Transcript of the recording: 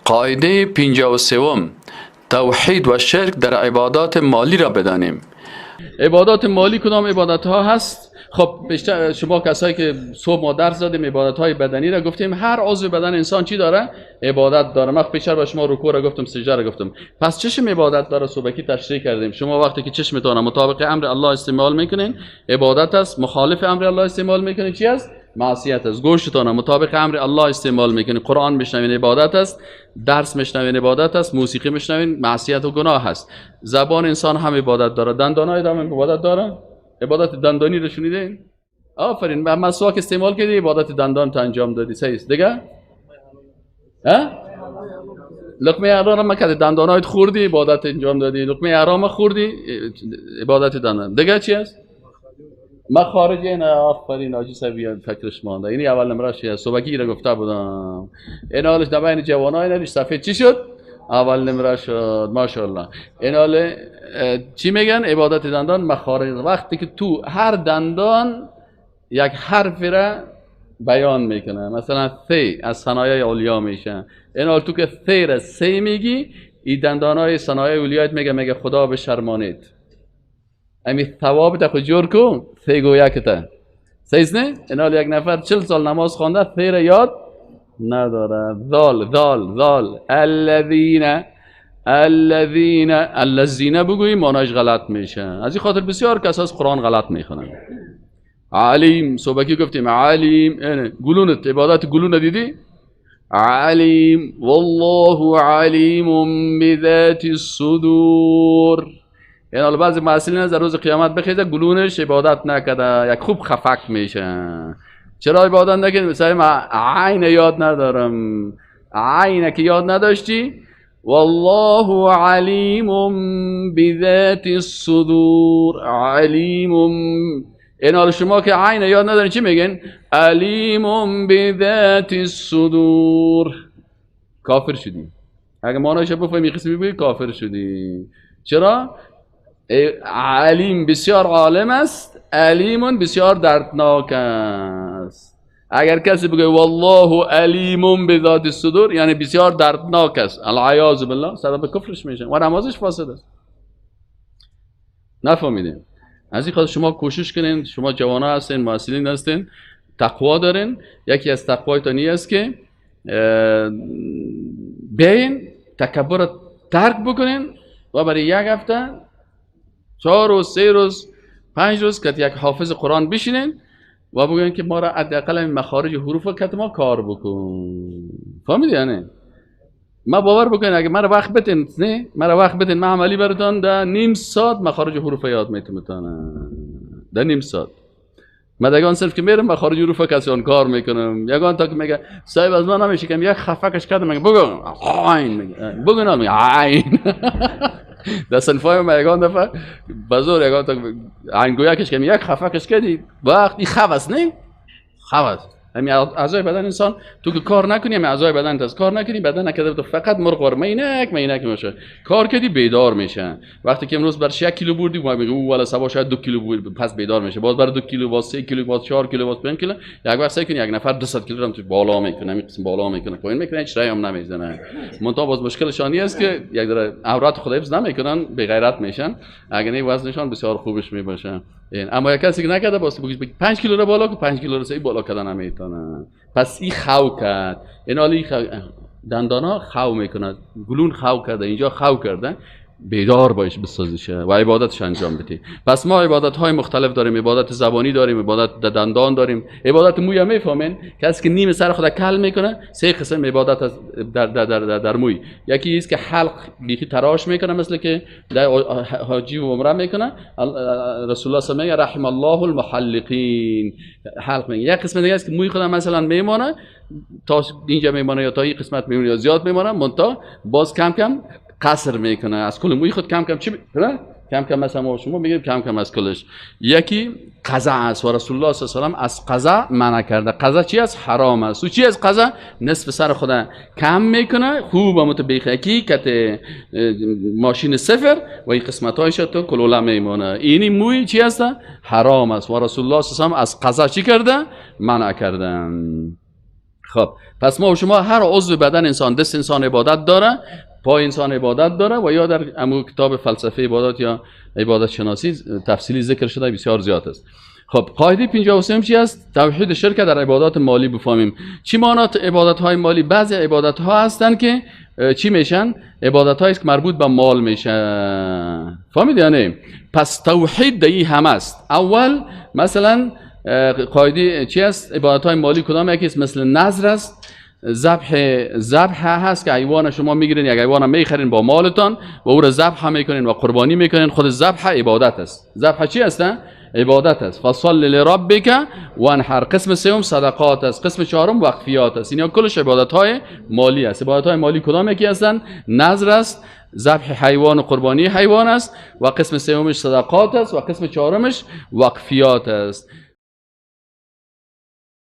قاعده 53 توحید و شرک در عبادات مالی را بدانیم. عبادات مالی کدام عبادت ها هست؟ خب بیشتر شما کسایی که صبح ما درس دادیم عبادت های بدنی را گفتیم، هر عضو بدن انسان چی داره؟ عبادت داره. من بیشتر با شما رکوع را گفتم، سجده را گفتم. پس چشم عبادت داره، صبحکی تشریح کردیم. شما وقتی که چشمتان مطابق امر الله استعمال میکنین عبادت است، مخالف امر الله استعمال میکنین چی است؟ معصیت است. گوشتان مطابق امر الله استعمال میکنین، قرآن میشنوین عبادت است، درس میشنوین عبادت است، موسیقی میشنوین معصیت و گناه است. زبان انسان هم عبادت داره، دندانای هم عبادت داره. عبادت دندانی رو شنیدین؟ آفرین، مسواک استعمال کردی عبادت دندان تا انجام دادی، صحیح است دیگه؟ ها؟ لقمه حرام کردی، دندانایت خوردی عبادت انجام دادی، لقمه حرام خوردی عبادت دندان. دیگه چی است؟ مخارج این. آفرین حاجی صاحب، فکرش مانده. این اول نمرش صبحکی را گفته بودم. این حالش در بین جوانای ریش سفید چی شد؟ اول نمره شد، ماشاءالله. این حال چی میگن؟ عبادت دندان مخارج. وقتی که تو هر دندان یک حرف را بیان میکنه، مثلا ث از ثنایای علیا میشه. این حال تو که ث را سی میگی، این دندانای ثنایای علیایت میگه، میگه خدا بشرمانید. امی ثواب تا خود جور کن ث گویا کتا صحیح نه؟ این حال یک نفر 40 سال نماز خوانده ث را یاد نداره. ذال ذال ذال الذین الذین الذین بگویی معنیش غلط میشه. از این خاطر بسیار کسا از قرآن غلط میخونن. علیم صبحکی گفتیم علیم، اینه گلونت، عبادت گلون دیدی؟ علیم والله علیم بذات الصدور. این حالا بعضی محصلین در روز قیامت بخیزه گلونش عبادت نکرده، یک خوب خفک میشه. چرا عبادت نکردی؟ مثلا من عین یاد ندارم. عین که یاد نداشتی؟ والله علیم بذات الصدور. علیم. این حالا شما که عین یاد ندارین چی میگن؟ علیم بذات الصدور. کافر شدی. اگه معنیش بفهمی قسمی بگی کافر شدی. چرا؟ علیم بسیار عالم است، علیم بسیار دردناک است. اگر کسی بگه والله علیم بذات الصدور یعنی بسیار دردناک است، العیاذ بالله، سبب کفرش میشه و نمازش فاسد است. نفهمیدیم؟ از این خاطر شما کوشش کنین، شما جوانا هستین، محصلین هستین، تقوا دارین. یکی از تقوایتان این است که بیاین تکبر ترک بکنین و برای یک هفته، 4 روز، 3 روز، 5 روز که یک حافظ قرآن بشینین و بگوین که ما را حداقل این مخارج حروف که ما کار بکن. فهمیدی؟ یعنی ما باور بکنین اگه مرا وقت بتین، نه مرا وقت بتین، من عملی براتون در نیم ساعت مخارج حروف یاد میتونم. در نیم ساعت من دگان صرف که میرم مخارج حروف کسی کار میکنم. یگان تا که میگه صاحب از من نمیشه که یک خفکش کردم، میگه بگو عین، میگه بگو نه، میگه عین. در صنفای ما یگان دفعه بزرگ یگان تا عین گویا کش که یک خفکش کردی وقتی خو است نه خو است. همین اعضای بدن انسان تو که کار نکنی، همین اعضای بدن از کار نکنی بدن نکرده تو فقط مرغ ور مینک مینک میشه. کار کردی بیدار میشه. وقتی که امروز برش 1 کیلو بردی میگه او والا صبح شاید 2 کیلو بود، پس بیدار میشه. باز بر 2 کیلو، باز 3 کیلو، باز 4 کیلو، باز 5 کیلو. یک وقت سعی کنی یک نفر 200 کیلو هم تو بالا میکنه، همین قسم بالا میکنه، پایین میکنه، هیچ رای هم نمیزنه. منتها باز مشکلشان این است که یک داره عورت خود حفظ نمیکنن، بی غیرت میشن. اگه نه وزنشان بسیار خوبش میباشه. اما یک کسی که نکرده باز بگید 5 کیلو رو بالا که 5 کیلو رو سه بالا کردن نمیتونه. پس این خو کرد. این حالی دندانا خو میکنه، گلون خو کرده، اینجا خو کرده، بیدار باش بسازیشه و عبادتش انجام بدی. پس ما عبادت های مختلف داریم، عبادت زبانی داریم، عبادت دندان داریم، عبادت موی هم میفهمین؟ کسی که نیم سر خود کل میکنه، 3 قسم عبادت از در در در در, در موی. یکی است که حلق بیخی تراش میکنه، مثل که در حاجی و عمره میکنه. رسول الله صلی الله علیه و رحم الله المحلقین، حلق میگه. یک قسم دیگه است که موی خود مثلا میمانه تا اینجا میمانه یا تا این قسمت میمونه یا زیاد میمانه، منتها باز کم کم قصر میکنه از کل موی خود کم کم چی میکنه؟ کم کم مثلا ما شما میگیم کم کم از کلش. یکی قضا است و رسول الله صلی الله علیه و سلم از قضا منع کرده. قضا چی است؟ حرام است. و چی از قضا؟ نصف سر خود کم میکنه، خوب هم تو بیخکی کت ماشین صفر و این قسمت هایش تو کلوله میمونه. اینی موی چی است؟ حرام است. و رسول الله صلی الله علیه و سلم از قضا چی کرده؟ منع کرده. خب پس ما و شما هر عضو بدن انسان، دست انسان عبادت داره، پای انسان عبادت داره و یا در امو کتاب فلسفه عبادت یا عبادت شناسی تفصیلی ذکر شده، بسیار زیاد است. خب قاعده 53 چی است؟ توحید شرک در عبادات مالی بفهمیم. چی معنات عبادت های مالی؟ بعضی عبادت ها هستن که چی میشن؟ عبادت هایی که مربوط به مال میشه. فهمید یا نه؟ پس توحید در هم است. اول مثلا قاعده چی است؟ عبادت های مالی کدام یکی است؟ مثل نذر است، ذبح هست که حیوان شما میگیرین، یک حیوان میخرین با مالتان و او را ذبح میکنین و قربانی میکنین. خود ذبح عبادت است. ذبح چی است؟ عبادت است. فصل لربک وانحر. قسم سوم صدقات است. قسم چهارم وقفیات است. اینا کلش عبادت های مالی است. عبادت های مالی کدام یکی هستند؟ نذر است، ذبح حیوان و قربانی حیوان است و قسم سومش صدقات است و قسم چهارمش وقفیات است.